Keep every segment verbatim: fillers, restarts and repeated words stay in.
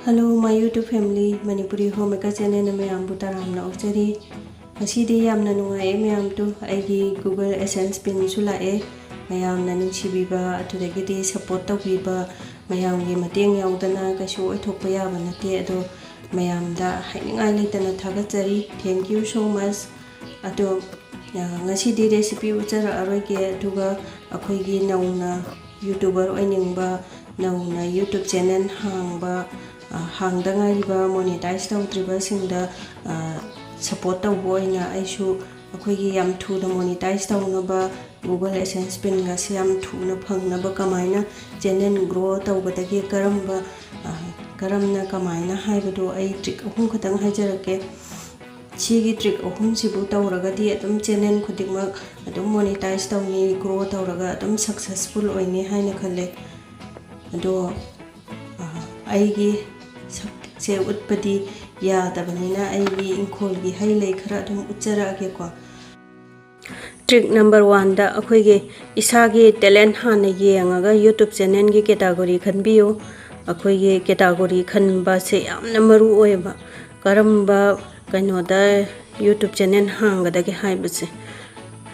Hello, my YouTube family, Manipuri Homemaker channel ꯅ ꯃꯌꯥꯝꯕꯨ ꯇꯔꯥꯝꯅ ꯑꯣꯛꯆꯔꯤ꯫ ꯉꯁꯤꯗꯤ ꯌꯥꯝꯅ ꯅꯨꯡꯉꯥꯏꯌꯦ ꯃꯌꯥꯝꯗꯨ꯫ ꯑꯩꯒꯤ Google AdSense pin ꯁꯨ ꯂꯥꯛꯑꯦ꯫ ꯃꯌꯥꯝꯅ ꯅꯨꯡꯁꯤꯕꯤꯕ, ꯑꯗꯨꯗꯒꯤꯗꯤ support ꯇꯧꯕꯤꯕ, ꯃꯌꯥꯝꯒꯤ ꯃꯇꯦꯡ ꯌꯥꯎꯗꯅ ꯀꯩꯁꯨ ꯑꯣꯏꯊꯣꯛꯄ ꯌꯥꯕ ꯅꯠꯇꯦ꯫ ꯑꯗꯣ ꯃꯌꯥꯝꯗ ꯍꯥꯏꯅꯤꯡꯉꯥꯏ ꯂꯩꯇꯅ ꯊꯥꯒꯠꯆꯔꯤ꯫ Thank you so much꯫ ꯑꯗꯣ, ꯑ, ꯉꯁꯤꯗꯤ recipe ꯎꯠꯆꯔꯛꯑꯔꯣꯏꯒꯦ꯫ ꯑꯗꯨꯒ ꯑꯩꯈꯣꯏꯒꯤ ꯅꯧꯅ YouTuber ꯑꯣꯏꯅꯤꯡꯕ, ꯅꯧꯅ YouTube channel ꯍꯥꯡꯕ, ꯑ, ꯍꯥꯡꯗ ꯉꯥꯏꯔꯤꯕ, monetize ꯇꯧꯗ꯭ꯔꯤꯕꯁꯤꯡꯗ, ꯑ, support ꯇꯧꯕ ꯑꯣꯏꯅ ꯑꯩꯁꯨ ꯑꯩꯈꯣꯏꯒꯤ ꯌꯥꯝ ꯊꯨꯅ monetize ꯇꯧꯅꯕ, Google AdSense pin ꯒꯁꯦ ꯌꯥꯝ ꯊꯨꯅ ꯐꯪꯅꯕ, ꯀꯃꯥꯏꯅ channel grow ꯇꯧꯒꯗꯒꯦ, ꯀꯔꯝꯕ, ꯑ, ꯀꯔꯝꯅ ꯀꯃꯥꯏꯅ ꯍꯥꯏꯕꯗꯣ ꯑꯩ trick ꯑꯍꯨꯝ ꯈꯛꯇꯪ ꯍꯥꯏꯖꯔꯛꯀꯦ꯫ ꯁꯤꯒꯤ trick ꯑꯍꯨꯝꯁꯤꯕꯨ ꯇꯧꯔꯒꯗꯤ ꯑꯗꯨꯝ channel ꯈꯨꯗꯤꯡꯃꯛ ꯑꯗꯨꯝ monetize ꯇꯧꯅꯤ, grow ꯇꯧꯔꯒ ꯑꯗꯨꯝ successful ꯑꯣꯏꯅꯤ ꯍꯥꯏꯅ ꯈꯜꯂꯦ꯫ ꯑꯗꯣ, ꯑ, ꯑꯩꯒꯤ ꯁꯛꯁꯦ ꯎꯠꯄꯗꯤ ꯌꯥꯗꯕꯅꯤꯅ ꯑꯩꯒꯤ ꯏꯪꯈꯣꯜꯒꯤ ꯍꯩ ꯂꯩ ꯈꯔ ꯑꯗꯨꯝ ꯎꯠꯆꯔꯛꯑꯒꯦꯀꯣ꯫ Trick number one ꯗ ꯑꯩꯈꯣꯏꯒꯤ ꯏꯁꯥꯒꯤ talent ꯍꯥꯟꯅ ꯌꯦꯡꯉꯒ YouTube channel ꯒꯤ category ꯈꯟꯕꯤꯌꯨ꯫ ꯑꯩꯈꯣꯏꯒꯤ category ꯈꯟꯕꯁꯦ ꯌꯥꯝꯅ ꯃꯔꯨ ꯑꯣꯏꯌꯦꯕ꯫ ꯀꯔꯝꯕ ꯀꯩꯅꯣꯗ YouTube channel ꯍꯥꯡꯒꯗꯒꯦ ꯍꯥꯏꯕꯁꯦ꯫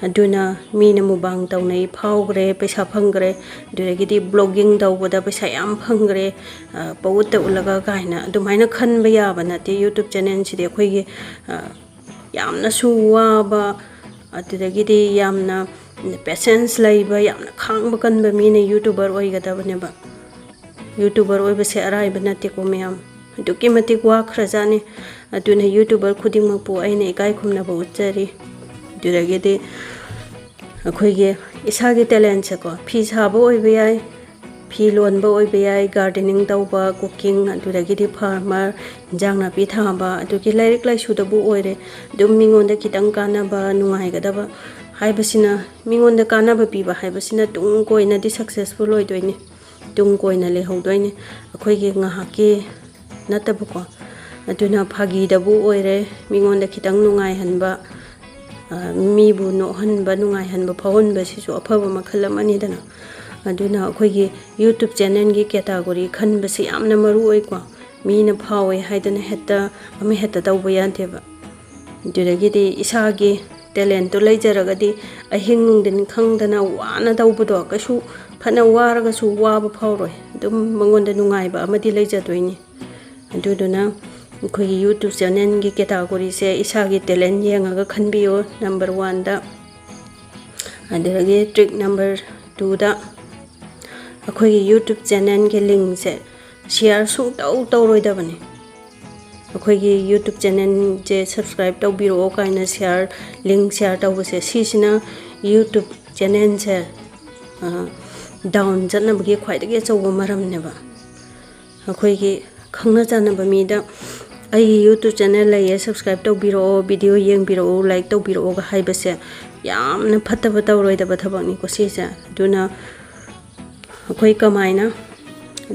ꯑꯗꯨꯅ ꯃꯤꯅ mukbang ꯇꯧꯅꯩ, ꯐꯥꯎꯈ꯭ꯔꯦ, ꯄꯩꯁꯥ ꯐꯪꯈ꯭ꯔꯦ, ꯑꯗꯨꯗꯒꯤꯗꯤ vlogging ꯇꯧꯕꯗ ꯄꯩꯁꯥ ꯌꯥꯝ ꯐꯪꯈ꯭ꯔꯦ, ꯑ, ꯄꯪꯎꯠꯇ ꯎꯠꯂꯒ ꯀꯥꯏꯅ ꯑꯗꯨꯃꯥꯏꯅ ꯈꯟꯕ ꯌꯥꯕ ꯅꯠꯇꯦ꯫ YouTube channel ꯁꯤꯗꯤ ꯑꯩꯈꯣꯏꯒꯤ, ꯑ, ꯌꯥꯝꯅꯁꯨ ꯋꯥꯕ, ꯑꯗꯨꯗꯒꯤꯗꯤ ꯌꯥꯝꯅ patience ꯂꯩꯕ, ꯌꯥꯝꯅ ꯈꯥꯡꯕ ꯀꯟꯕ ꯃꯤꯅ YouTuber ꯑꯣꯏꯒꯗꯕꯅꯦꯕ꯫ YouTuber ꯑꯣꯏꯕꯁꯦ ꯑꯔꯥꯏꯕ ꯅꯠꯇꯦꯀꯣ ꯃꯌꯥꯝ, ꯑꯗꯨꯛꯀꯤ ꯃꯇꯤꯛ ꯋꯥꯈ꯭ꯔꯖꯥꯠꯅꯤ꯫ ꯑꯗꯨꯅ YouTuber ꯈꯨꯗꯤꯡꯃꯛꯄꯨ ꯑꯩꯅ ꯏꯀꯥꯏ ꯈꯨꯝꯅꯕ ꯎꯠꯆꯔꯤ꯫ ꯑꯗꯨꯗꯒꯤꯗꯤ ꯑꯩꯈꯣꯏꯒꯤ ꯏꯁꯥꯒꯤ talent ꯁꯦꯀꯣ, ꯐꯤ ꯁꯥꯕ ꯑꯣꯏꯕ ꯌꯥꯏ, ꯐꯤ ꯂꯣꯟꯕ ꯑꯣꯏꯕ ꯌꯥꯏ, gardening ꯇꯧꯕ, cooking, ꯑꯗꯨꯗꯒꯤꯗꯤ farmer, ꯏꯟꯖꯥꯡ ꯅꯥꯄꯤ ꯊꯥꯕ, ꯑꯗꯨꯒꯤ ꯂꯥꯏꯔꯤꯛ ꯂꯥꯏꯁꯨꯗꯕꯨ ꯑꯣꯏꯔꯦ, ꯑꯗꯨꯝ ꯃꯤꯉꯣꯟꯗ ꯈꯤꯇꯪ ꯀꯥꯟꯅꯕ, ꯅꯨꯡꯉꯥꯏꯒꯗꯕ ꯍꯥꯏꯕꯁꯤꯅ, ꯃꯤꯉꯣꯟꯗ ꯀꯥꯟꯅꯕ ꯄꯤꯕ ꯍꯥꯏꯕꯁꯤꯅ ꯇꯨꯡ ꯀꯣꯏꯅꯗꯤ successful ꯑꯣꯏꯗꯣꯏꯅꯤ, ꯇꯨꯡ ꯀꯣꯏꯅ ꯂꯩꯍꯧꯗꯣꯏꯅꯤ꯫ ꯑꯩꯈꯣꯏꯒꯤ ꯉꯥꯏꯍꯥꯛꯀꯤ ꯅꯠꯇꯕꯀꯣ꯫ ꯑꯗꯨꯅ ꯐꯥꯒꯤꯗꯕꯨ ꯑꯣꯏꯔꯦ, ꯃꯤꯉꯣꯟꯗ ꯈꯤꯇꯪ ꯅꯨꯡꯉꯥꯏꯍꯟꯕ, ꯑ, ꯃꯤꯕꯨ ꯅꯣꯛꯍꯟꯕ, ꯅꯨꯡꯉꯥꯏꯍꯟꯕ, ꯐꯥꯎꯍꯟꯕꯁꯤꯁꯨ ꯑꯐꯕ ꯃꯈꯜ ꯑꯃꯅꯤꯗꯅ꯫ ꯑꯗꯨꯅ ꯑꯩꯈꯣꯏꯒꯤ YouTube channel ꯒꯤ category ꯈꯟꯕꯁꯤ ꯌꯥꯝꯅ ꯃꯔꯨ ꯑꯣꯏꯀꯣ꯫ ꯃꯤꯅ ꯐꯥꯎꯋꯦ ꯍꯥꯏꯗꯅ ꯍꯦꯛꯇ ꯑꯃ ꯍꯦꯛꯇ ꯇꯧꯕ ꯌꯥꯗꯦꯕ꯫ ꯑꯗꯨꯗꯒꯤꯗꯤ ꯏꯁꯥꯒꯤ talentꯇꯣ ꯂꯩꯖꯔꯒꯗꯤ ꯑꯍꯤꯡ ꯅꯨꯡꯊꯤꯟ ꯈꯪꯗꯅ ꯋꯥꯅ ꯇꯧꯕꯗꯣ ꯀꯩꯁꯨ, ꯐꯅ ꯋꯥꯔꯒꯁꯨ ꯋꯥꯕ ꯐꯥꯎꯔꯣꯏ꯫ ꯑꯗꯨꯝ ꯃꯉꯣꯟꯗ ꯅꯨꯡꯉꯥꯏꯕ ꯑꯃꯗꯤ ꯂꯩꯖꯗꯣꯏꯅꯤ꯫ ꯑꯗꯨꯗꯨꯅ ꯑꯩꯈꯣꯏꯒꯤ YouTube channelꯒꯤ categoryꯁꯦ ꯏꯁꯥꯒꯤ talent ꯌꯦꯡꯉꯒ ꯈꯟꯕꯤꯌꯨ, number oneꯗ꯫ ꯑꯗꯨꯗꯒꯤ trick number twoꯗ ꯑꯩꯈꯣꯏꯒꯤ YouTube channelꯒꯤ linkꯁꯦ share ꯁꯨꯡꯇꯧ ꯇꯧꯔꯣꯏꯗꯕꯅꯤ꯫ ꯑꯩꯈꯣꯏꯒꯤ YouTube channelꯁꯦ subscribe ꯇꯧꯕꯤꯔꯛꯑꯣ ꯀꯥꯏꯅ share, link share ꯇꯧꯕꯁꯦ, ꯁꯤꯁꯤꯅ YouTube channelꯁꯦ down ꯆꯠꯅꯕꯒꯤ ꯈ꯭ꯋꯥꯏꯗꯒꯤ ꯑꯆꯧꯕ ꯃꯔꯝꯅꯦꯕ꯫ ꯑꯩꯈꯣꯏꯒꯤ ꯈꯪꯅ ꯆꯥꯟꯅꯕ ꯃꯤꯗ "ꯑꯩꯒꯤ YouTube channel ꯂꯩꯌꯦ, subscribe ꯇꯧꯕꯤꯔꯛꯑꯣ, video ꯌꯦꯡꯕꯤꯔꯛꯑꯣ, like ꯇꯧꯕꯤꯔꯛꯑꯣꯒ" ꯍꯥꯏꯕꯁꯦ ꯌꯥꯝꯅ ꯐꯠꯇꯕ, ꯇꯧꯔꯣꯏꯗꯕ ꯊꯕꯛꯅꯤꯀꯣ ꯁꯤꯁꯦ꯫ ꯑꯗꯨꯅ ꯑꯩꯈꯣꯏ ꯀꯃꯥꯏꯅ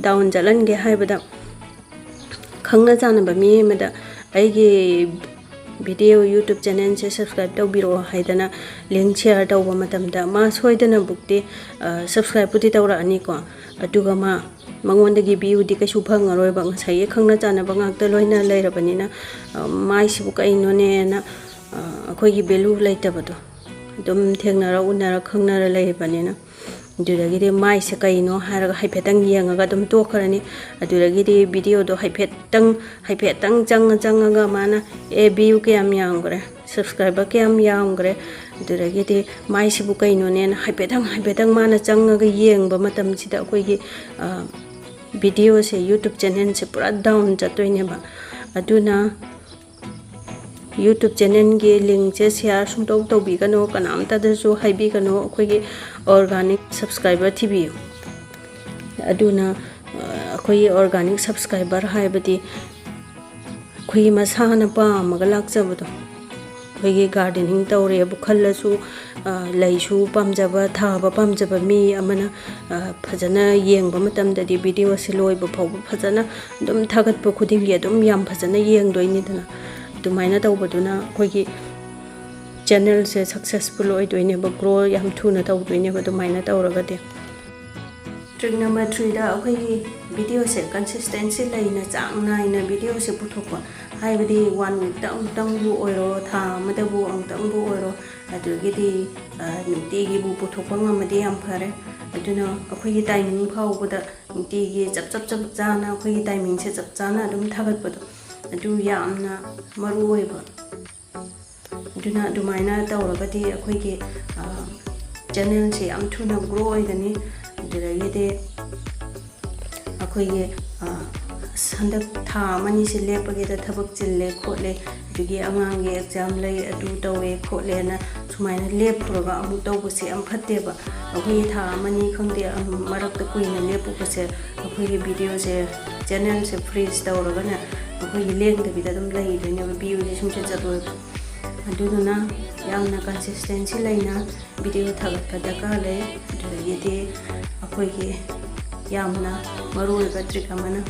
down ꯆꯠꯍꯟꯒꯦ ꯍꯥꯏꯕꯗ, ꯈꯪꯅ ꯆꯥꯟꯅꯕ ꯃꯤ ꯑꯃꯗ "ꯑꯩꯒꯤ video YouTube channelꯁꯦ subscribe ꯇꯧꯕꯤꯔꯛꯑꯣ" ꯍꯥꯏꯗꯅ link share ꯇꯧꯕ ꯃꯇꯝꯗ, ꯃꯥ ꯁꯣꯏꯗꯅꯕꯨꯛꯇꯤ subscribeꯄꯨꯗꯤ ꯇꯧꯔꯛꯑꯅꯤꯀꯣ꯫ ꯑꯗꯨꯒ ꯃꯥ, ꯃꯉꯣꯟꯗꯒꯤ viewꯗꯤ ꯀꯩꯁꯨ ꯐꯪꯉꯔꯣꯏꯕ꯫ ꯉꯁꯥꯏꯒꯤ ꯈꯪꯅ ꯆꯥꯟꯅꯕ ꯉꯥꯛꯇ ꯂꯣꯏꯅ ꯂꯩꯔꯕꯅꯤꯅ, "ꯃꯥꯏꯁꯤꯕꯨ ꯀꯩꯅꯣꯅꯦꯅ" ꯑꯩꯈꯣꯏꯒꯤ value ꯂꯩꯇꯕꯗꯣ ꯑꯗꯨꯝ ꯊꯦꯡꯅꯔ ꯎꯅꯔ ꯈꯪꯅꯔ ꯂꯩꯔꯕꯅꯤꯅ꯫ ꯑꯗꯨꯗꯒꯤꯗꯤ "ꯃꯥꯏꯁꯦ ꯀꯩꯅꯣ?" ꯍꯥꯏꯔꯒ ꯍꯥꯏꯐꯦꯠꯇꯪ ꯌꯦꯡꯉꯒ ꯑꯗꯨꯝ ꯇꯣꯛꯈ꯭ꯔꯅꯤ꯫ ꯑꯗꯨꯗꯒꯤꯗꯤ videoꯗꯣ ꯍꯥꯏꯐꯦꯠꯇꯪ, ꯍꯥꯏꯐꯦꯠꯇꯪ ꯆꯪꯉ ꯆꯪꯉꯒ ꯃꯥꯅ, "ꯑꯦ, view ꯀꯌꯥꯝ ꯌꯥꯝꯈ꯭ꯔꯦ, subscriber ꯀꯌꯥꯝ ꯌꯥꯝꯈ꯭ꯔꯦ?" ꯑꯗꯨꯗꯒꯤꯗꯤ "ꯃꯥꯏꯁꯤꯕꯨ ꯀꯩꯅꯣꯅꯦꯅ" ꯍꯥꯏꯐꯦꯠꯇꯪ, ꯍꯥꯏꯐꯦꯠꯇꯪ ꯃꯥꯅ ꯆꯪꯉꯒ ꯌꯦꯡꯕ ꯃꯇꯝꯁꯤꯗ ꯑꯩꯈꯣꯏꯒꯤ videoꯁꯦ, YouTube channelꯁꯦ ꯄꯨꯔꯥ down ꯆꯠꯇꯣꯏꯅꯦꯕ꯫ ꯑꯗꯨꯅ YouTube channelꯒꯤ linkꯁꯦ share ꯁꯨꯡꯇꯧ ꯇꯧꯕꯤꯒꯅꯨ, ꯀꯅꯥꯝꯇꯗꯁꯨ ꯍꯥꯏꯕꯤꯒꯅꯨ꯫ ꯑꯩꯈꯣꯏꯒꯤ organic subscriber ꯊꯤꯕꯤꯌꯨ꯫ ꯑꯗꯨꯅ ꯑꯩꯈꯣꯏꯒꯤ organic subscriber ꯍꯥꯏꯕꯗꯤ ꯑꯩꯈꯣꯏꯒꯤ ꯃꯁꯥꯅ ꯄꯥꯝꯃꯒ ꯂꯥꯛꯆꯕꯗꯣ꯫ ꯑꯩꯈꯣꯏꯒꯤ gardening ꯇꯧꯔꯦꯕꯨ ꯈꯜꯂꯁꯨ, ꯂꯩꯁꯨ ꯄꯥꯝꯖꯕ, ꯊꯥꯕ ꯄꯥꯝꯖꯕ ꯃꯤ ꯑꯃꯅ ꯐꯖꯅ ꯌꯦꯡꯕ ꯃꯇꯝꯗꯗꯤ videoꯁꯦ ꯂꯣꯏꯕ ꯐꯥꯎꯕ ꯐꯖꯅ ꯑꯗꯨꯝ ꯊꯥꯒꯠꯄ ꯈꯨꯗꯤꯡꯒꯤ ꯑꯗꯨꯝ ꯌꯥꯝ ꯐꯖꯅ ꯌꯦꯡꯗꯣꯏꯅꯤꯗꯅ꯫ ꯑꯗꯨꯃꯥꯏꯅ ꯇꯧꯕꯗꯨꯅ ꯑꯩꯈꯣꯏꯒꯤ channelꯁꯦ successful ꯑꯣꯏꯗꯣꯏꯅꯦꯕ, grow ꯌꯥꯝ ꯊꯨꯅ ꯇꯧꯗꯣꯏꯅꯦꯕ ꯑꯗꯨꯃꯥꯏꯅ ꯇꯧꯔꯒꯗꯤ꯫ Trick number threeꯗ ꯑꯩꯈꯣꯏꯒꯤ videoꯁꯦ consistency ꯂꯩꯅ ꯆꯥꯡ ꯅꯥꯏꯅ videoꯁꯦ ꯄꯨꯊꯣꯛꯄ, ꯍꯥꯏꯕꯗꯤ one weekꯇ ꯑꯃꯨꯛꯇꯪꯕꯨ ꯑꯣꯏꯔꯣ, ꯊꯥ ꯑꯃꯗꯕꯨ ꯑꯃꯨꯛꯇꯪꯕꯨ ꯑꯣꯏꯔꯣ, ꯑꯗꯨꯗꯒꯤꯗꯤ, ꯑ, ꯅꯨꯡꯇꯤꯒꯤꯕꯨ ꯄꯨꯊꯣꯛꯄ ꯉꯝꯃꯗꯤ ꯌꯥꯝ ꯐꯔꯦ꯫ ꯑꯗꯨꯅ ꯑꯩꯈꯣꯏꯒꯤ timing ꯐꯥꯎꯕꯗ ꯅꯨꯡꯇꯤꯒꯤ ꯆꯞ ꯆꯞ ꯆꯞ ꯆꯥꯅ ꯑꯩꯈꯣꯏꯒꯤ timingꯁꯦ ꯆꯞ ꯆꯥꯅ ꯑꯗꯨꯝ ꯊꯥꯒꯠꯄꯗꯣ, ꯑꯗꯨ ꯌꯥꯝꯅ ꯃꯔꯨ ꯑꯣꯏꯕ꯫ ꯑꯗꯨꯅ ꯑꯗꯨꯃꯥꯏꯅ ꯇꯧꯔꯒꯗꯤ ꯑꯩꯈꯣꯏꯒꯤ, ꯑ, channelꯁꯦ ꯌꯥꯝ ꯊꯨꯅ grow ꯑꯣꯏꯒꯅꯤ꯫ ꯑꯗꯨꯗꯒꯤꯗꯤ ꯑꯩꯈꯣꯏꯒꯤ, ꯑ, ꯑꯁ, ꯍꯟꯗꯛ ꯊꯥ ꯑꯃꯅꯤꯁꯦ ꯂꯦꯞꯄꯒꯦꯗ, ꯊꯕꯛ ꯆꯤꯜꯂꯦ ꯈꯣꯠꯂꯦ, ꯑꯗꯒꯤ ꯑꯉꯥꯡꯒꯤ exam ꯂꯩ, ꯑꯗꯨ ꯇꯧꯋꯦ ꯈꯣꯠꯂꯦꯅ ꯁꯨꯃꯥꯏꯅ ꯂꯦꯞꯄꯨꯔꯒ ꯑꯃꯨꯛ ꯇꯧꯕꯁꯦ ꯌꯥꯝ ꯐꯠꯇꯦꯕ꯫ ꯑꯩꯈꯣꯏꯒꯤ ꯊꯥ ꯑꯃꯅꯤ ꯈꯪꯗꯦ, ꯑꯝ, ꯃꯔꯛꯇ ꯀꯨꯏꯅ ꯂꯦꯞꯄꯨꯕꯁꯦ ꯑꯩꯈꯣꯏꯒꯤ videoꯁꯦ, channelꯁꯦ freeze ꯇꯧꯔꯒꯅꯦ, ꯑꯩꯈꯣꯏꯒꯤ ꯂꯦꯡꯗꯕꯤꯗ ꯑꯗꯝ ꯂꯩꯗꯣꯏꯅꯦꯕ, viewꯁꯦ ꯁꯨꯡꯆꯠ ꯆꯠꯂꯣꯏꯕ꯫ ꯑꯗꯨꯗꯨꯅ ꯌꯥꯝꯅ consistency ꯂꯩꯅ video ꯊꯥꯒꯠꯄ ꯗꯔꯀꯥꯔ ꯂꯩ꯫ ꯑꯗꯨꯗꯒꯤꯗꯤ ꯑꯩꯈꯣꯏꯒꯤ ꯌꯥꯝꯅ ꯃꯔꯨꯑꯣꯏꯕ trick ꯑꯃꯅ,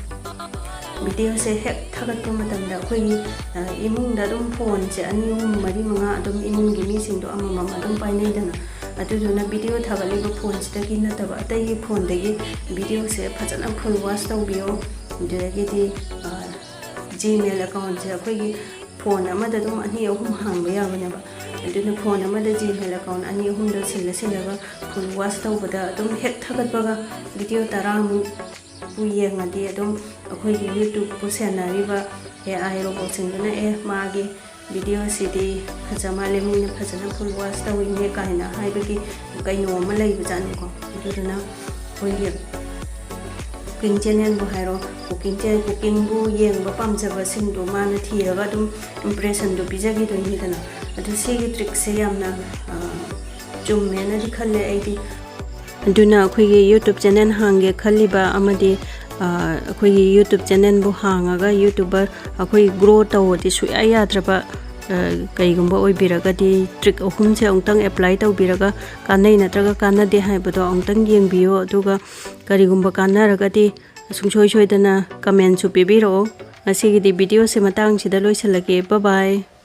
videoꯁꯦ ꯍꯦꯛ ꯊꯥꯒꯠꯄ ꯃꯇꯝꯗ ꯑꯩꯈꯣꯏꯒꯤ, ꯑ, ꯏꯃꯨꯡꯗ ꯑꯗꯨꯝ phoneꯁꯦ ꯑꯅꯤ, ꯑꯍꯨꯝ, ꯃꯔꯤ, ꯃꯉꯥ ꯑꯗꯨꯝ ꯏꯃꯨꯡꯒꯤ ꯃꯤꯁꯤꯡꯗꯣ ꯑꯃꯃꯝ ꯑꯗꯨꯝ ꯄꯥꯏꯅꯩꯗꯅ꯫ ꯑꯗꯨꯗꯨꯅ video ꯊꯥꯒꯠꯂꯤꯕ phoneꯁꯤꯗꯒꯤ ꯅꯠꯇꯕ ꯑꯇꯩꯒꯤ phoneꯗꯒꯤ videoꯁꯦ ꯐꯖꯅ full watch ꯇꯧꯕꯤꯌꯣ꯫ ꯑꯗꯨꯗꯒꯤꯗꯤ, ꯑ, Gmail accountꯁꯦ ꯑꯩꯈꯣꯏꯒꯤ phone ꯑꯃꯗ ꯑꯗꯨꯝ ꯑꯅꯤ ꯑꯍꯨꯝ ꯍꯥꯡꯕ ꯌꯥꯕꯅꯦꯕ꯫ ꯑꯗꯨꯅ phone ꯑꯃꯗ Gmail account ꯑꯅꯤ ꯑꯍꯨꯝꯗꯣ ꯁꯤꯜꯂ ꯁꯤꯜꯂꯒ full watch ꯇꯧꯕꯗ ꯑꯗꯨꯝ ꯍꯦꯛ ꯊꯥꯒꯠꯄꯒ video ꯇꯔꯥꯃꯨꯛ ꯄꯨ ꯌꯦꯡꯉꯗꯤ ꯑꯗꯨꯝ ꯑꯩꯈꯣꯏꯒꯤ YouTubeꯄꯨ ꯁꯦꯟꯅꯔꯤꯕ AI robotsꯁꯤꯡꯗꯨꯅ, "ꯑꯦ, ꯃꯥꯒꯤ videoꯁꯤꯗꯤ ꯐꯖ ꯃꯥꯜꯂꯦ, ꯃꯤꯅ ꯐꯖꯅ full watch ꯇꯧꯏꯅꯦ" ꯀꯥꯏꯅ ꯍꯥꯏꯕꯒꯤ ꯀꯩꯅꯣ ꯑꯃ ꯂꯩꯕꯖꯥꯠꯅꯤꯀꯣ꯫ ꯑꯗꯨꯗꯨꯅ ꯑꯩꯈꯣꯏꯒꯤ cooking channelꯕꯨ ꯍꯥꯏꯔꯣ, cooking channel, cookingꯕꯨ ꯌꯦꯡꯕ ꯄꯥꯝꯖꯕꯁꯤꯡꯗꯣ ꯃꯥꯅ ꯊꯤꯔꯒ ꯑꯗꯨꯝ impressionꯗꯣ ꯄꯤꯖꯈꯤꯗꯣꯏꯅꯤꯗꯅ꯫ ꯑꯗꯨ ꯁꯤꯒꯤ trickꯁꯦ ꯌꯥꯝꯅ, ꯑ, ꯆꯨꯝꯃꯦꯅꯗꯤ ꯈꯜꯂꯦ ꯑꯩꯗꯤ꯫ ꯑꯗꯨꯅ ꯑꯩꯈꯣꯏꯒꯤ YouTube channel ꯍꯥꯡꯒꯦ ꯈꯜꯂꯤꯕ ꯑꯃꯗꯤ, ꯑ, ꯑꯩꯈꯣꯏꯒꯤ YouTube channelꯕꯨ ꯍꯥꯡꯉꯒ YouTuber ꯑꯩꯈꯣꯏ grow ꯇꯧꯕꯗꯤ ꯁꯨꯡꯌꯥ ꯌꯥꯗ꯭ꯔꯕ, ꯑ, ꯀꯩꯒꯨꯝꯕ ꯑꯣꯏꯕꯤꯔꯒꯗꯤ trick ꯑꯍꯨꯝꯁꯦ ꯑꯃꯨꯛꯇꯪ apply ꯇꯧꯕꯤꯔꯒ ꯀꯥꯟꯅꯩ ꯅꯠꯇ꯭ꯔꯒ ꯀꯥꯟꯅꯗꯦ ꯍꯥꯏꯕꯗꯣ ꯑꯃꯨꯛꯇꯪ ꯌꯦꯡꯕꯤꯌꯨ꯫ ꯑꯗꯨꯒ ꯀꯔꯤꯒꯨꯝꯕ ꯀꯥꯟꯅꯔꯒꯗꯤ ꯁꯨꯡꯁꯣꯏ ꯁꯣꯏꯗꯅ commentꯁꯨ ꯄꯤꯕꯤꯔꯛꯑꯣ꯫ ꯉꯁꯤꯒꯤꯗꯤ videoꯁꯦ ꯃꯇꯥꯡꯁꯤꯗ ꯂꯣꯏꯁꯤꯜꯂꯒꯦ꯫ Bye bye꯫